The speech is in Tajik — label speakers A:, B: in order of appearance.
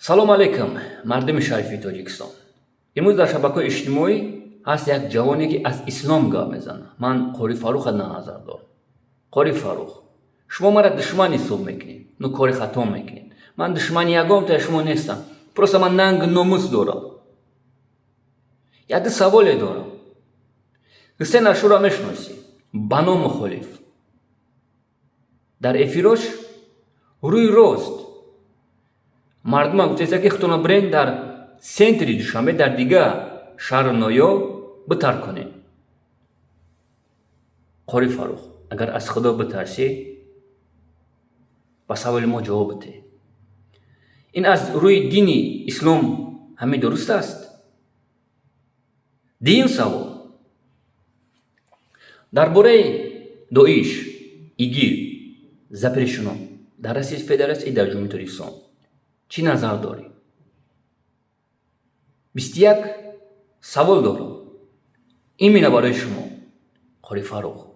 A: Салом алейкум, мардуми шарифи Тоҷикистон! Имрӯз дар шабакаҳои иҷтимоӣ ҳаст як ҷавоне, ки аз ислом гап мезанад. Ман Қори Фарруха дар назар дорам. Қори Фаррух, шумо мара душман ҳисоб мекунед, ну, кори хато мекунед. Ман душмани ягонтаи шумо нестам, просто ман нангу номус дорам. Якду саволе дорам. Ҳусен Ашуро мешиносӣ, ба ном мухолиф, дар эфирош рӯи рост мардума гуфтеста, ки худтонро бирен дар центри Душанбе, дар дигар шаҳру ноҳиё битар кунед. Қори Фаррух, агар аз Худо битарсӣ, ба саволи мо ҷавоб бидеҳ: ин аз рӯи дини ислом ҳамин дуруст аст? Дуюм савол дар бораи Доиш, ИГИЛ запрещено дар Россияи Федератсия и дар Ҷумҳурии Тоҷикистон чӣ назар дорӣ? 21 савол дорам именно барои шумо, Қори Фаррух.